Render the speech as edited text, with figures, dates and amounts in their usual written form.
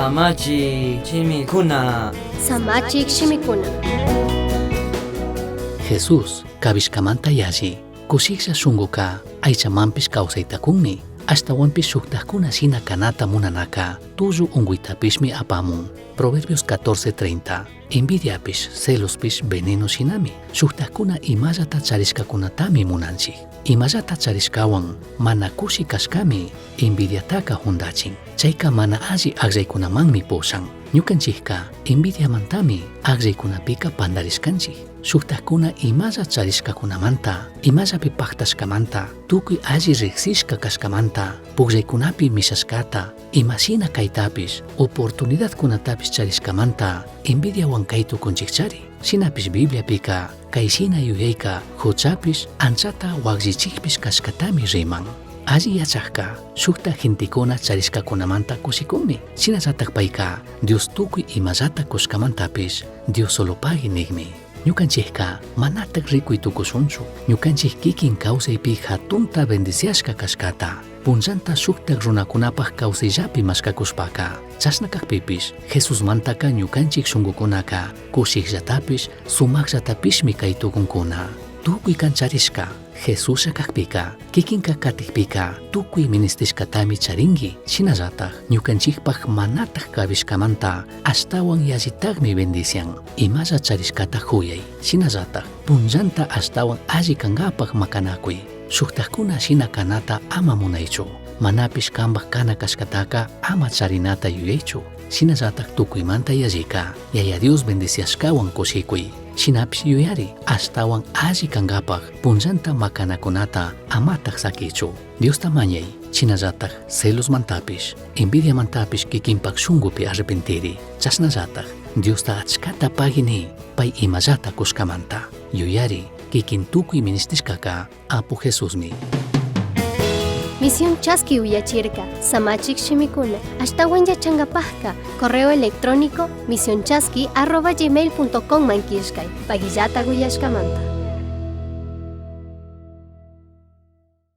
Samachik shimikuna. Samachik shimikuna. Jesús kabishkamanta yalli kushiklla shunkuka aychamanpish kawsayta kunmi ashtawanpish shuktajkuna shina kanata munanaka tullu unkuytapishmi apamun. Proverbios 14:30. Envidiapish celospish veneno shinami shuktajkuna imallata charishkakunatami munanchik. Imallata charishkawan mana kushi kashkami envidiataka jundachin. Chayka mana alli akllaykunamanmi pushan. Ñukanchikka envidiamantami akllaykunapika pandarishkanchik. Shuktajkuna imalla charishkakunamanta, imallapi paktashkamanta, tukuy alli riksishka kashkamanta, pukllaykunapi mishashkata, imashina kaytapish, oportunidadkunatapish charishkamanta envidiawan kay tukunchikchari. Shinapish Bibliapika kayshina yuyayka huchapish anchata wakllichikpish kashkatami riman. Alli yachajka shukta gentekuna charishkakunamanta kushikunmi. Shinallatak payka Dios tukuy imallata kushkamantapish Dios solo pagui nigmi. Ñukanchikka manatak rikuy tukushunchu. Ñukanchik kikin kawsaypi hatunta bendiciashka kashkata. Punllanta shuktak runakunapaj kawsayllapi mashkakushpaka. Chashna kakpipish Jesusmantaka ñukanchik shunkukunaka kushikllatapish sumakllatapishmi kay tukunkuna. Tukuy kan charishka Jesuslla kakpika kikinka katikpika tukuy ministishkatami charinki. Shinallatak ñukanchikpaj manatak kabishkamanta ashtawan yallitakmi bendician. Imalla charishkata huyay. Shinallatak punllanta ashtawan alli kankapak makanakuy. Shuktakuna shina kanata ama munaychu. Manapish kanpak kana kashkataka ama charinata yuyaychu. Shinallatak tukuymanta yallika Yaya Dios bendiciashkawan kushikuy. Shinapish yuyari ashtawan alli kankapak punllanta makanakunata amatak sakichu. Diosta mañay, shinallatak celosmantapish, envidiamantapish kikinpak shunkupi arrepentiri. Chashnallatak Diosta achkata pagui pay imallata kushkamanta. Yuyari kikin tukuy ministishkaka Apu Jesusmi. Misión Chaski uyachirka, Samachik shimikuna, ashtawan yachangapajka, correo electrónico misionchaski@gmail.com man killkay, paguillata uyashkamanta.